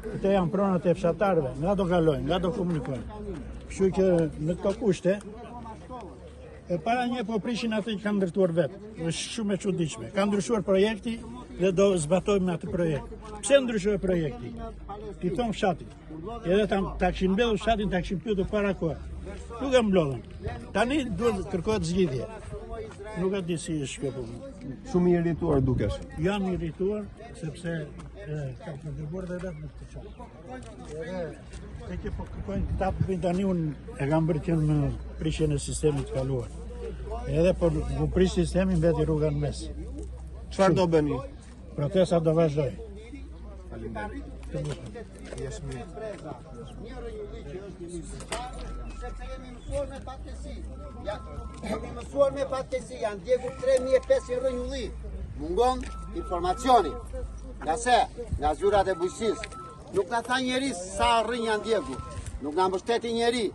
Këto janë pronat e fshatarëve, nga do kalojnë, nga do komunikojnë. Kështu që në këto kushte, e para një po prishin atë që kanë ndërtuar vetë. Është shumë e çuditshme. Ka ndryshuar projekti dhe do zbatojmë atë projekt. Pse ndryshoi projekti? T'i thonë fshatit. Edhe ta, ta kishin mbledhur fshatin, ta kishin pyetur para kohe. Nuk e mblodhën. Tani duhet të kërkohet zgjidhje. Nuk e di si është kjo punë. Shumë i irrituar dukesh. Jam i irrituar sepse e, kam kontribuar dhe vetë në këtë çfarë. Edhe te që po kërkojnë këta të bëjnë tani unë e kam bërë që në prishjen e sistemit të kaluar. Edhe po u prish sistemi mbeti rruga në mes. Çfarë do bëni? Protesta do vazhdojë. Faleminderit. Jesh mirë. Sepse jemi mësuar me fatkeqësi. Ja, jemi mësuar me fatkeqësi, janë djegur 3500 rrënjë ulli. Mungon informacioni. Nga se, nga zyrat e bujqësisë. Nuk na tha njeri sa rrënjë janë djegur. Nuk na mbështeti njeri.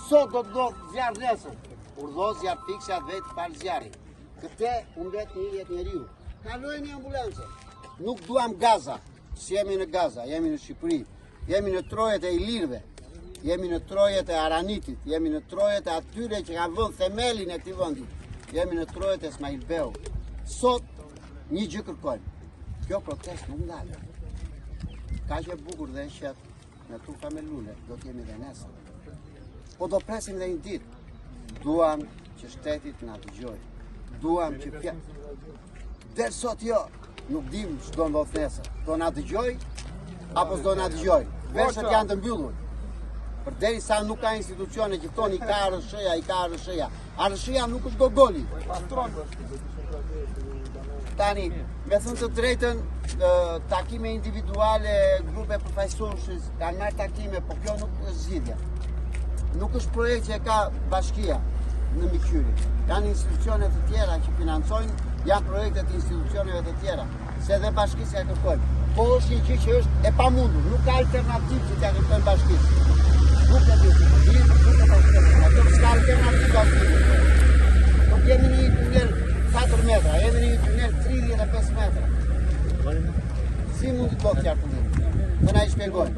Sot do të ndodhë zjarr nesër. Urdhëro zjarrfikësja të vejë të falë zjarrin. Këte humbet një jetë njeriu. Kalojeni ambulancën. Nuk duam Gaza. S'jemi në Gaza, jemi në Shqipëri. Jemi në trojet e Ilirëve. Jemi në trojet e Aranitit, jemi në trojet e atyre që kanë vënë themelin e këtij vendi. Jemi në trojet e Ismail Beut. Sot një gjë kërkojmë. Kjo protestë nuk ndalet. Kaq e bukur dhe e qetë me tufa me lule, do të jemi dhe nesër. Po do presim dhe një ditë. Duam që shteti të na dëgjojë. Duam që fja... Deri sot jo, nuk dim ç'do ndodhë nesër. Do na dëgjojë, apo s'do na dëgjojë. Veshët janë të mbyllur. Përderisa nuk ka institucione që thonë i ka ARRSH-ja, i ka ARRSH-ja. ARRSH-ja nuk është gogoli. Tani, me thënë të drejtën, takime individuale, grupe përfaqësuesish, kanë marrë takime, po kjo nuk është zgjidhja. Nuk është projekt që e ka bashkia në mbikëqyrje. Janë institucione të tjera që financojnë, janë projekte të institucioneve të tjera, se dhe bashkisë ia kërkojmë. Po është një gjë që është e pamundur, nuk ka alternativë që t'ia kërkojmë bashkisë. Nuk e di, nuk e bashkisë, ato s'ka alternativë bashkisë. Nuk jemi në një tunel 4 metra, jemi në një tunel 35 metra. Si mund të bëhet qarkullimi? Të na i shpjegojnë.